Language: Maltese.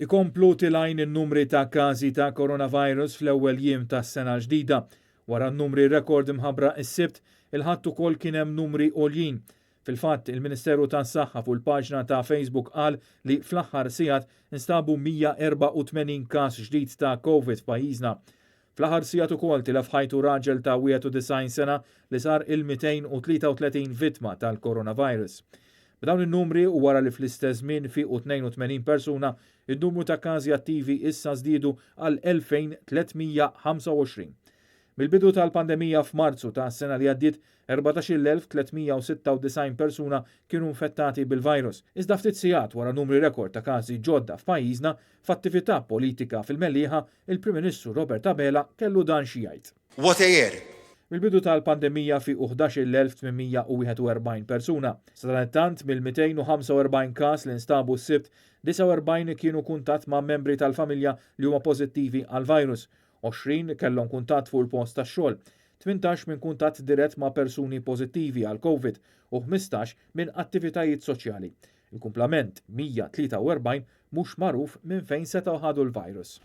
Ikomplu tilgħin in-numri ta' każi ta' coronavirus fl-ewwel jiem tas-sena l-ġdida. Wara n-numri rekord imħabbra s-Sibt, il-Ħadd ukoll kien hemm numri għoljin. Fil-fatt, il-Ministeru tas-Saħħa fuq il-paġna ta' Facebook qal li fl-aħħar sigħat instabu 184 każ ġdid ta' Covid f'pajjiżna. Fl-aħħar sigħat ukoll tilef ħajtu raġel ta' 91 sena li sar il-233 vittma tal-coronavirus. B'dawn in-numri u wara li fl-istess żmien fiequ 82 persuna, in-numru ta' każi attivi issa żdiedu għal 2,325. Mill-bidu tal-pandemija f'Marzu ta' sena li għaddiet, 14,396 persuna kienu infettati bil-virus. Iżda ftit sigħat wara numri rekord ta' każi ġodda f'pajjiżna, f'attività politika fil-Mellieħa, il-Prim Ministru Robert Abela kellu dan xi jgħid. What a year! Mill-bidu tal-pandemija fiequ 11,841 persuna. Sadanittant, mill-245 każ li nstabu s-Sibt, 49 kienu kuntatt ma' membri tal-familja li huma pożittivi għall-virus, 20 kellhom kuntatt fuq il-post tax-xogħol, 18 minn kuntatt dirett ma' persuni pożittivi għall-Covid u 15 minn attivitajiet soċjali. Il-kumplament, 143, mhux magħruf minn fejn setgħu ħadu l-virus.